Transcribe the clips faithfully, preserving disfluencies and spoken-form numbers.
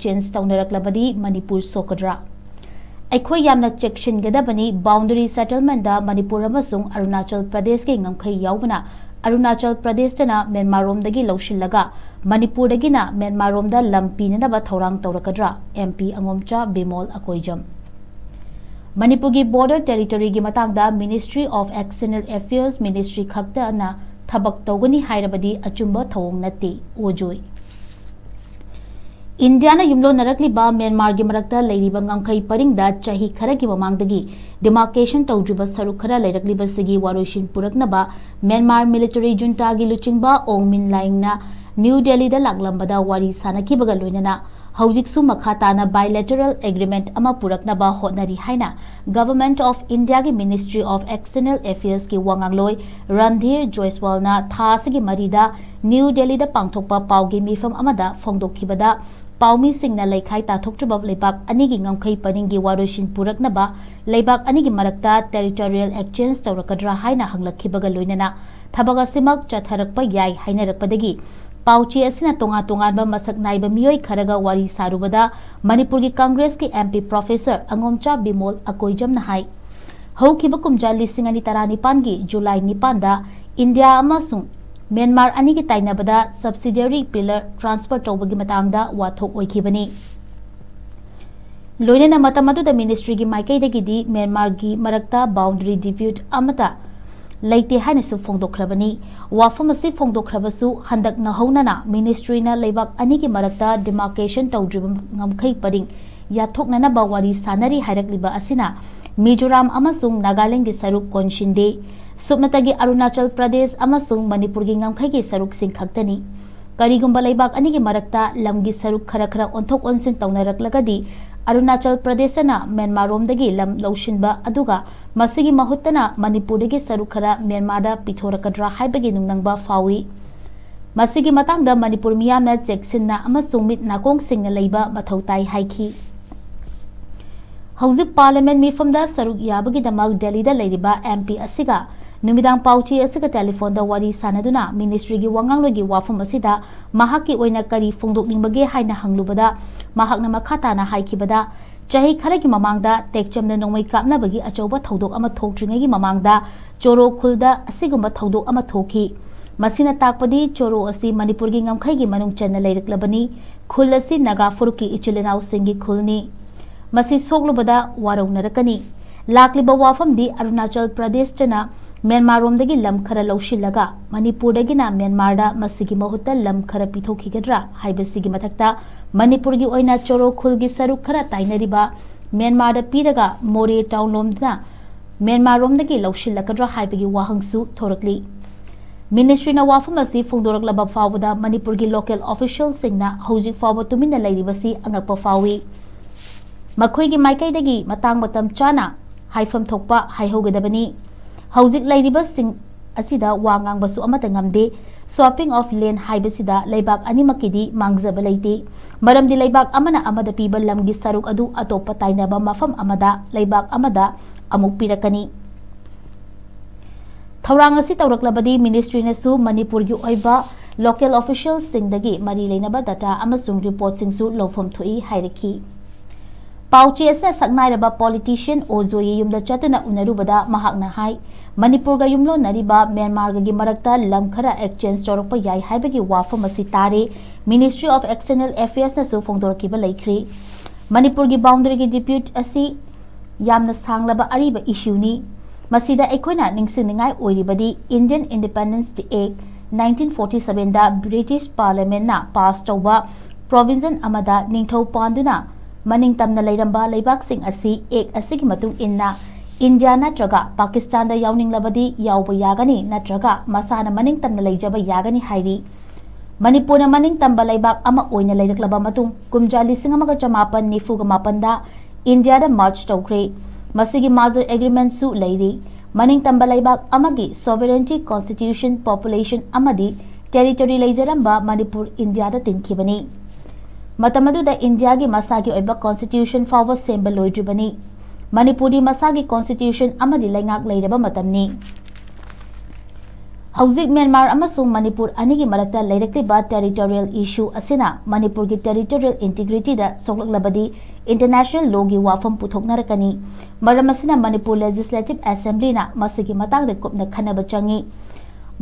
Change ꯇꯧꯅꯔꯛꯂꯕꯗꯤ Manipur ꯁꯣꯛꯀꯗ꯭ꯔꯥ? ꯑꯩꯈꯣꯏ ꯌꯥꯝꯅ ꯆꯦꯛꯁꯤꯟꯒꯗꯕꯅꯤ꯫ Boundary ꯁꯦꯇꯜꯃꯦꯟꯗ Manipur ꯑꯃꯁꯨꯡ ꯑꯔꯨꯅꯥꯆꯜ ꯄ꯭ꯔꯗꯦꯁꯀꯤ ꯉꯝꯈꯩ ꯌꯥꯎꯕꯅ ꯑꯔꯨꯅꯥꯆꯜ ꯄ꯭ꯔꯗꯦꯁꯇꯅ ꯃ꯭ꯌꯥꯟꯃꯥꯔꯔꯣꯝꯗꯒꯤ ꯂꯧꯁꯤꯜꯂꯒ ꯃꯅꯤꯄꯨꯔꯗꯒꯤꯅ ꯃ꯭ꯌꯥꯟꯃꯥꯔꯔꯣꯝꯗ ꯂꯝ ꯄꯤꯅꯅꯕ ꯊꯧꯔꯥꯡ ꯇꯧꯔꯛꯀꯗ꯭ꯔꯥ? M P ꯑꯉꯣꯝꯆꯥ Bimol Akoijam. ꯃꯅꯤꯄꯨꯔꯒꯤ ꯕꯣꯔꯗꯔ ꯇꯦꯔꯤꯇꯣꯔꯤꯒꯤ ꯃꯇꯥꯡꯗ Ministry of External Affairs ministry ꯈꯛꯇꯅ ꯊꯕꯛ ꯇꯧꯒꯅꯤ ꯍꯥꯏꯔꯕꯗꯤ ꯑꯆꯨꯝꯕ ꯊꯧꯑꯣꯡ ꯅꯠꯇꯦ, ꯑꯣꯖꯣꯏ꯫ ꯏꯟꯗꯤꯌꯥꯅ ꯌꯨꯝꯂꯣꯟꯅꯔꯛꯂꯤꯕ ꯃ꯭ꯌꯥꯟꯃꯥꯔꯒꯤ ꯃꯔꯛꯇ ꯂꯩꯔꯤꯕ ꯉꯝꯈꯩ ꯄꯔꯤꯡꯗ ꯆꯍꯤ ꯈꯔꯒꯤ ꯃꯃꯥꯡꯗꯒꯤ ꯗꯤꯃꯥꯔꯀꯦꯁꯟ ꯇꯧꯗ꯭ꯔꯤꯕ ꯁꯔꯨꯛ ꯈꯔ ꯂꯩꯔꯛꯂꯤꯕꯁꯤꯒꯤ ꯋꯥꯔꯣꯏꯁꯤꯟ ꯄꯨꯔꯛꯅꯕ ꯃ꯭ꯌꯥꯟꯃꯥꯔ ꯃꯤꯂꯤꯇꯔꯤ ꯖꯨꯟꯇꯥꯒꯤ ꯂꯨꯆꯤꯡꯕ ꯑꯣꯡ ꯃꯤꯟ ꯂꯥꯏꯡꯅ ꯅ꯭ꯌꯨ ꯗꯦꯜꯂꯤꯗ ꯂꯥꯛꯂꯝꯕꯗ ꯋꯥꯔꯤ ꯁꯥꯅꯈꯤꯕꯒ ꯂꯣꯏꯅꯅ ꯍꯧꯖꯤꯛꯁꯨ ꯃꯈꯥ ꯇꯥꯅ bilateral agreement ꯑꯃ ꯄꯨꯔꯛꯅꯕ ꯍꯣꯠꯅꯔꯤ ꯍꯥꯏꯅ Government of India ꯒꯤ Ministry of External Affairs ꯀꯤ ꯋꯥꯉꯥꯡꯂꯣꯏ ꯔꯟꯙꯤꯔ ꯖꯣꯏꯁ꯭ꯋꯥꯜꯅ ꯊꯥ ꯑꯁꯤꯒꯤ ꯃꯔꯤꯗ ꯅ꯭ꯌꯨ ꯗꯦꯜꯂꯤꯗ ꯄꯥꯡꯊꯣꯛꯄ ꯄꯥꯎꯒꯤ ꯃꯤꯐꯝ ꯑꯃꯗ ꯐꯣꯡꯗꯣꯛꯈꯤꯕꯗ, ꯄꯥꯎꯃꯤꯁꯤꯡꯅ ꯂꯩꯈꯥꯏ ꯇꯥꯊꯣꯛꯇ꯭ꯔꯤꯕ ꯂꯩꯕꯥꯛ ꯑꯅꯤꯒꯤ ꯉꯝꯈꯩ ꯄꯔꯤꯡꯒꯤ ꯋꯥꯔꯣꯏꯁꯤꯟ ꯄꯨꯔꯛꯅꯕ ꯂꯩꯕꯥꯛ ꯑꯅꯤꯒꯤ ꯃꯔꯛꯇ territorial exchange ꯇꯧꯔꯛꯀꯗ꯭ꯔꯥ ꯍꯥꯏꯅ ꯍꯪꯂꯛꯈꯤꯕꯒ ꯂꯣꯏꯅꯅ ꯊꯕꯛ ꯑꯁꯤꯃꯛ ꯆꯠꯊꯔꯛꯄ ꯌꯥꯏ ꯍꯥꯏꯅꯔꯛꯄꯗꯒꯤ ꯄꯥꯎꯆꯦ ꯑꯁꯤꯅ ꯇꯣꯉꯥꯟ ꯇꯣꯉꯥꯟꯕ ꯃꯁꯛ ꯅꯥꯏꯕ ꯃꯤꯑꯣꯏ ꯈꯔꯒ ꯋꯥꯔꯤ ꯁꯥꯔꯨꯕꯗ ꯃꯅꯤꯄꯨꯔꯒꯤ ꯀꯪꯒ꯭ꯔꯦꯁꯀꯤ ꯑꯦꯝ ꯄꯤ ꯄ꯭ꯔꯣꯐꯦꯁꯔ ꯑꯉꯣꯝꯆꯥ ꯕꯤꯃꯣꯜ ꯑꯀꯣꯏꯖꯝꯅ ꯍꯥꯏ, ꯍꯧꯈꯤꯕ ꯀꯨꯝꯖꯥ ꯂꯤꯁꯤꯡ ꯑꯅꯤ ꯇꯔꯥꯅꯤꯄꯥꯟꯒꯤ ꯖꯨꯂꯥꯏ ꯅꯤꯄꯥꯟꯗ ꯏꯟꯗꯤꯌꯥ ꯑꯃꯁꯨꯡ ꯃ꯭ꯌꯥꯟꯃꯥꯔ ꯑꯅꯤꯒꯤ ꯇꯥꯏꯅꯕꯗ subsidiary pillar transfer ꯇꯧꯕꯒꯤ ꯃꯇꯥꯡꯗ ꯋꯥꯊꯣꯛ ꯑꯣꯏꯈꯤꯕꯅꯤ꯫ ꯂꯣꯏꯅꯅ ꯃꯇꯝ ꯑꯗꯨꯗ ꯃꯤꯅꯤꯁꯇ꯭ꯔꯤꯒꯤ ꯃꯥꯏꯀꯩꯗꯒꯤꯗꯤ ꯃ꯭ꯌꯥꯟꯃꯥꯔꯒꯤ ꯃꯔꯛꯇ boundary dispute ꯑꯃꯠꯇ ꯂꯩꯇꯦ ꯍꯥꯏꯅꯁꯨ ꯐꯣꯡꯗꯣꯛꯈ꯭ꯔꯕꯅꯤ꯫ ꯋꯥꯐꯝ ꯑꯁꯤ ꯐꯣꯡꯗꯣꯛꯈ꯭ꯔꯕꯁꯨ, ꯍꯟꯗꯛ ꯅꯧꯍꯧꯅꯅ ꯃꯤꯅꯤꯁꯇ꯭ꯔꯤꯅ ꯂꯩꯕꯥꯛ ꯑꯅꯤꯒꯤ ꯃꯔꯛꯇ demarcation ꯇꯧꯗ꯭ꯔꯤꯕ ꯉꯝꯈꯩ ꯄꯔꯤꯡ ꯌꯥꯊꯣꯛꯅꯅꯕ ꯋꯥꯔꯤ ꯁꯥꯅꯔꯤ ꯍꯥꯏꯔꯛꯂꯤꯕ ꯑꯁꯤꯅ ꯃꯤꯖꯣꯔꯥꯝ ꯑꯃꯁꯨꯡ ꯅꯥꯒꯥꯂꯦꯟꯗꯒꯤ ꯁꯔꯨꯛ ꯀꯣꯟꯁꯤꯟꯗꯦ꯫ ꯁꯨꯞꯅꯇꯒꯤ ꯑꯔꯨꯅꯥꯆꯜ ꯄ꯭ꯔꯗꯦꯁ ꯑꯃꯁꯨꯡ ꯃꯅꯤꯄꯨꯔꯒꯤ ꯉꯝꯈꯩꯒꯤ ꯁꯔꯨꯛꯁꯤꯡ ꯈꯛꯇꯅꯤ꯫ ꯀꯔꯤꯒꯨꯝꯕ ꯂꯩꯕꯥꯛ ꯑꯅꯤꯒꯤ ꯃꯔꯛꯇ ꯂꯝꯒꯤ ꯁꯔꯨꯛ ꯈꯔ ꯈꯔ ꯑꯣꯟꯊꯣꯛ ꯑꯣꯟꯁꯤꯟ ꯇꯧꯅꯔꯛꯂꯒꯗꯤ, ꯑꯔꯨꯅꯥꯆꯜ ꯄ꯭ꯔꯗꯦꯁꯅ ꯃ꯭ꯌꯥꯟꯃꯥꯔꯔꯣꯝꯗꯒꯤ ꯂꯝ ꯂꯧꯁꯤꯟꯕ, ꯑꯗꯨꯒ ꯃꯁꯤꯒꯤ ꯃꯍꯨꯠꯇꯅ ꯃꯅꯤꯄꯨꯔꯗꯒꯤ ꯁꯔꯨꯛ ꯈꯔ ꯃ꯭ꯌꯥꯟꯃꯥꯔꯗ ꯄꯤꯊꯣꯔꯛꯀꯗ꯭ꯔꯥ ꯍꯥꯏꯕꯒꯤ ꯅꯨꯡꯅꯪꯕ ꯐꯥꯎꯏ꯫ ꯃꯁꯤꯒꯤ ꯃꯇꯥꯡꯗ ꯃꯅꯤꯄꯨꯔ ꯃꯤꯌꯥꯝꯅ ꯆꯦꯛꯁꯤꯟꯅ ꯑꯃꯁꯨꯡ ꯃꯤꯠ ꯅꯥꯀꯣꯡ ꯁꯤꯡꯅ ꯂꯩꯕ ꯃꯊꯧ ꯇꯥꯏ ꯍꯥꯏꯈꯤ꯫ ꯍꯧꯖꯤꯛ ꯄꯥꯔꯂꯤꯌꯥꯃꯦꯟ ꯃꯤꯐꯝꯗ ꯁꯔꯨꯛ ꯌꯥꯕꯒꯤꯗꯃꯛ ꯗꯦꯜꯂꯤꯗ ꯂꯩꯔꯤꯕ ꯑꯦꯝ ꯄꯤ ꯑꯁꯤꯒ ꯅꯨꯃꯤꯗꯥꯡ ꯄꯥꯎꯆꯦ ꯑꯁꯤꯒ ꯇꯦꯂꯤꯐꯣꯟꯗ ꯋꯥꯔꯤ ꯁꯥꯟꯅꯗꯨꯅ ꯃꯤꯅꯤꯁꯇ꯭ꯔꯤꯒꯤ ꯋꯥꯉꯥꯡꯂꯣꯏꯒꯤ ꯋꯥꯐꯝ ꯑꯁꯤꯗ ꯃꯍꯥꯛꯀꯤ ꯑꯣꯏꯅ ꯀꯔꯤ ꯐꯣꯡꯗꯣꯛꯅꯤꯡꯕꯒꯦ ꯍꯥꯏꯅ ꯍꯪꯂꯨꯕꯗ, ꯃꯍꯥꯛꯅ ꯃꯈꯥ ꯇꯥꯅ ꯍꯥꯏꯈꯤꯕꯗ, ꯆꯍꯤ ꯈꯔꯒꯤ ꯃꯃꯥꯡꯗ ꯇꯦꯛꯆꯝꯗ ꯅꯣꯡꯃꯩ ꯀꯥꯞꯅꯕꯒꯤ ꯑꯆꯧꯕ ꯊꯧꯗꯣꯛ ꯑꯃ ꯊꯣꯛꯇ꯭ꯔꯤꯉꯩꯒꯤ ꯃꯃꯥꯡꯗ ꯆꯣꯔꯣ ꯈꯨꯜꯗ ꯑꯁꯤꯒꯨꯝꯕ ꯊꯧꯗꯣꯛ ꯑꯃ ꯊꯣꯛꯈꯤ꯫ ꯃꯁꯤꯅ ꯇꯥꯛꯄꯗꯤ ꯆꯣꯔꯣ ꯑꯁꯤ ꯃꯅꯤꯄꯨꯔꯒꯤ ꯉꯝꯈꯩꯒꯤ ꯃꯅꯨꯡ ꯆꯟꯅ ꯂꯩꯔꯛꯂꯕꯅꯤ꯫ ꯈꯨꯜ ꯑꯁꯤ ꯅꯥꯒꯥ ꯐꯨꯔꯨꯞꯀꯤ ꯏꯆꯤꯜ ꯏꯅꯥꯎꯁꯤꯡꯒꯤ ꯈꯨꯜꯅꯤ꯫ ꯃꯁꯤ ꯁꯣꯛꯂꯨꯕꯗ ꯋꯥꯔꯧꯅꯔꯛꯀꯅꯤ꯫ ꯂꯥꯛꯂꯤꯕ ꯋꯥꯐꯝꯗꯤ ꯑꯔꯨꯅꯥꯆꯜ ꯄ꯭ꯔꯗꯦꯁꯇꯅ ꯃ꯭ꯌꯥꯟꯃꯥꯔꯔꯣꯝꯗꯒꯤ ꯂꯝ ꯈꯔ ꯂꯧꯁꯤꯜꯂꯒ ꯃꯅꯤꯄꯨꯔꯗꯒꯤꯅ ꯃ꯭ꯌꯥꯟꯃꯥꯔꯗ ꯃꯁꯤꯒꯤ ꯃꯍꯨꯠꯇ ꯂꯝ ꯈꯔ ꯄꯤꯊꯣꯛꯈꯤꯒꯗ꯭ꯔꯥ ꯍꯥꯏꯕꯁꯤꯒꯤ ꯃꯊꯛꯇ ꯃꯅꯤꯄꯨꯔꯒꯤ ꯑꯣꯏꯅ ꯆꯣꯔꯣ ꯈꯨꯜꯒꯤ ꯁꯔꯨꯛ ꯈꯔ ꯇꯥꯏꯅꯔꯤꯕ ꯃ꯭ꯌꯥꯟꯃꯥꯔꯗ ꯄꯤꯔꯒ ꯃꯣꯔꯦ ꯇꯥꯎꯟꯂꯣꯝꯗꯅ ꯃ꯭ꯌꯥꯟꯃꯥꯔꯔꯣꯝꯗꯒꯤ ꯂꯧꯁꯤꯜꯂꯛꯀꯗ꯭ꯔꯥ ꯍꯥꯏꯕꯒꯤ ꯋꯥꯍꯪꯁꯨ ꯊꯣꯔꯛꯂꯤ꯫ ꯃꯤꯅꯤꯁꯇ꯭ꯔꯤꯅ ꯋꯥꯐꯝ ꯑꯁꯤ ꯐꯣꯡꯗꯣꯔꯛꯂꯕ ꯐꯥꯎꯕꯗ ꯃꯅꯤꯄꯨꯔꯒꯤ ꯂꯣꯀꯦꯜ ꯑꯣꯐꯤꯁꯤꯌꯦꯜꯁꯤꯡꯅ ꯍꯧꯖꯤꯛ ꯐꯥꯎꯕ ꯇꯨꯃꯤꯟꯅ ꯂꯩꯔꯤꯕꯁꯤ ꯑꯉꯛꯄ ꯐꯥꯎꯏ꯫ ꯃꯈꯣꯏꯒꯤ ꯃꯥꯏꯀꯩꯗꯒꯤ ꯃꯇꯥꯡ ꯃꯇꯝ ꯆꯥꯅ ꯍꯥꯏꯐꯝ ꯊꯣꯛꯄ ꯍꯥꯏꯍꯧꯒꯗꯕꯅꯤ꯫ ꯍꯧꯖꯤꯛ ꯂꯩꯔꯤꯕꯁꯤꯡ ꯑꯁꯤꯗ ꯋꯥ ꯉꯥꯡꯕꯁꯨ ꯑꯃꯠꯇ ꯉꯝꯗꯦ꯫ Swapping of land ꯍꯥꯏꯕꯁꯤꯗ ꯂꯩꯕꯥꯛ ꯑꯅꯤꯃꯛꯀꯤꯗꯤ ꯃꯥꯡꯖꯕ ꯂꯩꯇꯦ꯫ ꯃꯔꯝꯗꯤ ꯂꯩꯕꯥꯛ ꯑꯃꯅ ꯑꯃꯗ ꯄꯤꯕ ꯂꯝꯒꯤ ꯁꯔꯨꯛ ꯑꯗꯨ ꯑꯇꯣꯞꯄ ꯇꯥꯏꯅꯕ ꯃꯐꯝ ꯑꯃꯗ ꯂꯩꯕꯥꯛ ꯑꯃꯗ ꯑꯃꯨꯛ ꯄꯤꯔꯛꯀꯅꯤ꯫ ꯊꯧꯔꯥꯡ ꯑꯁꯤ ꯇꯧꯔꯛꯂꯕꯗꯤ ꯃꯤꯅꯤꯁꯇ꯭ꯔꯤꯅꯁꯨ ꯃꯅꯤꯄꯨꯔꯒꯤ ꯑꯣꯏꯕ ꯂꯣꯀꯦꯜ ꯑꯣꯐꯤꯁꯤꯌꯦꯜꯁꯤꯡꯗꯒꯤ ꯃꯔꯤ ꯂꯩꯅꯕ ꯗꯇꯥ ꯑꯃꯁꯨꯡ ꯔꯤꯄꯣꯔꯠꯁꯤꯡꯁꯨ ꯂꯧꯐꯝ ꯊꯣꯛꯏ ꯍꯥꯏꯔꯛꯈꯤ꯫ ꯄꯥꯎꯆꯦ ꯑꯁꯤꯅ ꯁꯛꯅꯥꯏꯔꯕ ꯄꯣꯂꯤꯇꯤꯁꯤꯌꯟ ꯑꯣ ꯖꯣꯌꯤ ꯌꯨꯝꯗ ꯆꯠꯇꯨꯅ ꯎꯅꯔꯨꯕꯗ ꯃꯍꯥꯛꯅ ꯍꯥꯏ, ꯃꯅꯤꯄꯨꯔꯒ ꯌꯨꯝꯂꯣꯟꯅꯔꯤꯕ ꯃ꯭ꯌꯥꯟꯃꯥꯔꯒꯒꯤ ꯃꯔꯛꯇ ꯂꯝ ꯈꯔ ꯑꯦꯛꯆꯦꯟꯖ ꯇꯧꯔꯛꯄ ꯌꯥꯏ ꯍꯥꯏꯕꯒꯤ ꯋꯥꯐꯝ ꯑꯁꯤ ꯇꯥꯔꯦ꯫ Ministry of External Affairsꯅꯁꯨ ꯐꯣꯡꯗꯣꯔꯛꯈꯤꯕ ꯂꯩꯈ꯭ꯔꯤ꯫ ꯃꯅꯤꯄꯨꯔꯒꯤ ꯕꯥꯎꯟꯗꯔꯤꯒꯤ ꯗꯤꯄ꯭ꯌꯨꯠ ꯑꯁꯤ ꯌꯥꯝꯅ ꯁꯥꯡꯂꯕ ꯑꯔꯤꯕ ꯏꯁꯨꯅꯤ꯫ ꯃꯁꯤꯗ ꯑꯩꯈꯣꯏꯅ ꯅꯤꯡꯁꯤꯡꯅꯤꯡꯉꯥꯏ ꯑꯣꯏꯔꯤꯕꯗꯤ Indian Independence Act nineteen forty sevenꯗ ꯕ꯭ꯔꯤꯇꯤꯁ ꯄꯥꯔꯂꯤꯌꯥꯃꯦꯟꯅ ꯄꯥꯁ ꯇꯧꯕ ꯄ꯭ꯔꯣꯚꯤꯖꯟ ꯑꯃꯗ ꯅꯤꯡꯊꯧ ꯄꯥꯟꯗꯨꯅ ꯃꯅꯤꯡꯇꯝꯅ ꯂꯩꯔꯝꯕ ꯂꯩꯕꯥꯛꯁꯤꯡ ꯑꯁꯤ ꯑꯦꯛ ꯑꯁꯤꯒꯤ ꯃꯇꯨꯡ ꯏꯟꯅ ꯏꯟꯗꯤꯌꯥ ꯅꯠꯇ꯭ꯔꯒ ꯄꯥꯀꯤꯁꯇꯥꯟꯗ ꯌꯥꯎꯅꯤꯡꯂꯕꯗꯤ ꯌꯥꯎꯕ ꯌꯥꯒꯅꯤ ꯅꯠꯇ꯭ꯔꯒ ꯃꯁꯥꯅ ꯃꯅꯤꯡꯇꯝꯅ ꯂꯩꯖꯕ ꯌꯥꯒꯅꯤ ꯍꯥꯏꯔꯤ꯫ ꯃꯅꯤꯄꯨꯔꯅ ꯃꯅꯤꯡꯇꯝꯕ ꯂꯩꯕꯥꯛ ꯑꯃ ꯑꯣꯏꯅ ꯂꯩꯔꯛꯂꯕ ꯃꯇꯨꯡ ꯀꯨꯝꯖꯥ ꯂꯤꯁꯤꯡ ꯑꯃꯒ ꯆꯃꯥꯄꯟ ꯅꯤꯐꯨꯒ ꯃꯥꯄꯟꯗ ꯏꯟꯗꯤꯌꯥꯗ ꯃꯔꯖ ꯇꯧꯈ꯭ꯔꯦ꯫ ꯃꯁꯤꯒꯤ ꯃꯥꯔꯖꯔ ꯑꯦꯒ꯭ꯔꯤꯃꯦꯟꯠꯁꯨ ꯂꯩꯔꯤ꯫ ꯃꯅꯤꯡꯇꯝꯕ ꯂꯩꯕꯥꯛ ꯑꯃꯒꯤ sovereignty, constitution, population ꯑꯃꯗꯤ territory ꯂꯩꯖꯔꯝꯕ ꯃꯅꯤꯄꯨꯔ ꯏꯟꯗꯤꯌꯥꯗ ꯇꯤꯟꯈꯤꯕꯅꯤ꯫ ꯃꯇꯝ ꯑꯗꯨꯗ ꯏꯟꯗꯤꯌꯥꯒꯤ ꯃꯁꯥꯒꯤ ꯑꯣꯏꯕ constitution ꯐꯥꯎꯕ ꯁꯦꯝꯕ ꯂꯣꯏꯗ꯭ꯔꯤꯕꯅꯤ꯫ ꯃꯅꯤꯄꯨꯔꯗꯤ ꯃꯁꯥꯒꯤ constitution ꯑꯃꯗꯤ ꯂꯩꯉꯥꯛ ꯂꯩꯔꯕ ꯃꯇꯝꯅꯤ꯫ ꯍꯧꯖꯤꯛ ꯃ꯭ꯌꯥꯟꯃꯥꯔ ꯑꯃꯁꯨꯡ ꯃꯅꯤꯄꯨꯔ ꯑꯅꯤꯒꯤ ꯃꯔꯛꯇ ꯂꯩꯔꯛꯂꯤꯕ territorial issue ꯑꯁꯤꯅ ꯃꯅꯤꯄꯨꯔꯒꯤ territorial integrityꯗ ꯁꯣꯛꯂꯛꯂꯕꯗꯤ international lawꯒꯤ ꯋꯥꯐꯝ ꯄꯨꯊꯣꯛꯅꯔꯛꯀꯅꯤ꯫ ꯃꯔꯝ ꯑꯁꯤꯅ ꯃꯅꯤꯄꯨꯔ Legislative Assemblyꯅ ꯃꯁꯤꯒꯤ ꯃꯇꯥꯡꯗ ꯀꯨꯞꯅ ꯈꯟꯅꯕ ꯆꯪꯏ꯫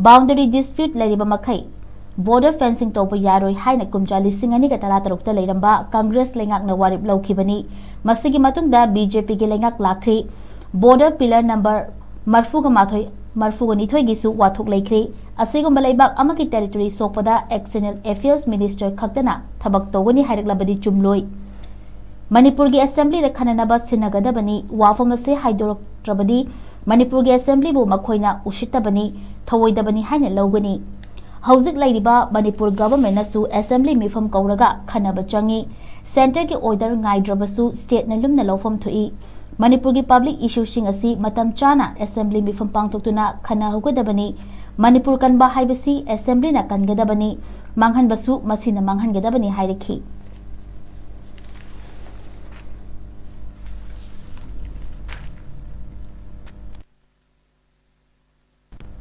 Boundary dispute ꯂꯩꯔꯤꯕ ꯃꯈꯩ border fencing ꯇꯧꯕ ꯌꯥꯔꯣꯏ ꯍꯥꯏꯅ ꯀꯨꯝꯖꯥ ꯂꯤꯁꯤꯡ ꯑꯅꯤꯒ ꯇꯔꯥꯇꯔꯨꯛꯇ ꯂꯩꯔꯝꯕ ꯀꯪꯒ꯭ꯔꯦꯁ ꯂꯩꯉꯥꯛꯅ ꯋꯥꯔꯦꯞ ꯂꯧꯈꯤꯕꯅꯤ꯫ ꯃꯁꯤꯒꯤ ꯃꯇꯨꯡꯗ BJPꯒꯤ ꯂꯩꯉꯥꯛ ꯂꯥꯛꯈ꯭ꯔꯤ꯫ Border pillar number ꯃꯔꯐꯨꯒ ꯃꯥꯊꯣꯏ, ꯃꯔꯐꯨꯒ ꯅꯤꯊꯣꯏꯒꯤꯁꯨ ꯋꯥꯊꯣꯛ ꯂꯩꯈ꯭ꯔꯤ꯫ ꯑꯁꯤꯒꯨꯝꯕ ꯂꯩꯕꯥꯛ ꯑꯃꯒꯤ territory ꯁꯣꯛꯄꯗ External Affairs Minister ꯈꯛꯇꯅ ꯊꯕꯛ ꯇꯧꯒꯅꯤ ꯍꯥꯏꯔꯛꯂꯕꯗꯤ ꯆꯨꯝꯂꯣꯏ꯫ ꯃꯅꯤꯄꯨꯔꯒꯤ Assemblyꯗ ꯈꯟꯅꯅꯕ ꯁꯤꯟꯅꯒꯗꯕꯅꯤ꯫ ꯋꯥꯐꯝ ꯑꯁꯤ ꯍꯥꯏꯗꯣꯔꯛꯇ꯭ꯔꯕꯗꯤ ꯃꯅꯤꯄꯨꯔꯒꯤ Assemblyꯕꯨ ꯃꯈꯣꯏꯅ ꯎꯁꯤꯠꯇꯕꯅꯤ, ꯊꯧꯑꯣꯏꯗꯕꯅꯤ ꯍꯥꯏꯅ ꯂꯧꯒꯅꯤ꯫ ꯍꯧꯖꯤꯛ ꯂꯩꯔꯤꯕ ꯃꯅꯤꯄꯨꯔ Governmentꯅꯁꯨ Assembly ꯃꯤꯐꯝ ꯀꯧꯔꯒ ꯈꯟꯅꯕ ꯆꯪꯏ꯫ Centreꯒꯤ order ꯉꯥꯏꯗ꯭ꯔꯕꯁꯨ stateꯅ ꯂꯨꯝꯅ ꯂꯧꯐꯝ ꯊꯣꯛꯏ꯫ ꯃꯅꯤꯄꯨꯔꯒꯤ public issueꯁꯤꯡ ꯑꯁꯤ ꯃꯇꯝ ꯆꯥꯅ Assembly ꯃꯤꯐꯝ ꯄꯥꯡꯊꯣꯛꯇꯨꯅ ꯈꯟꯅꯍꯧꯒꯗꯕꯅꯤ꯫ ꯃꯅꯤꯄꯨꯔ ꯀꯟꯕ ꯍꯥꯏꯕꯁꯤ Assemblyꯅ ꯀꯟꯒꯗꯕꯅꯤ, ꯃꯥꯡꯍꯟꯕꯁꯨ ꯃꯁꯤꯅ ꯃꯥꯡꯍꯟꯒꯗꯕꯅꯤ ꯍꯥꯏꯔꯛꯈꯤ꯫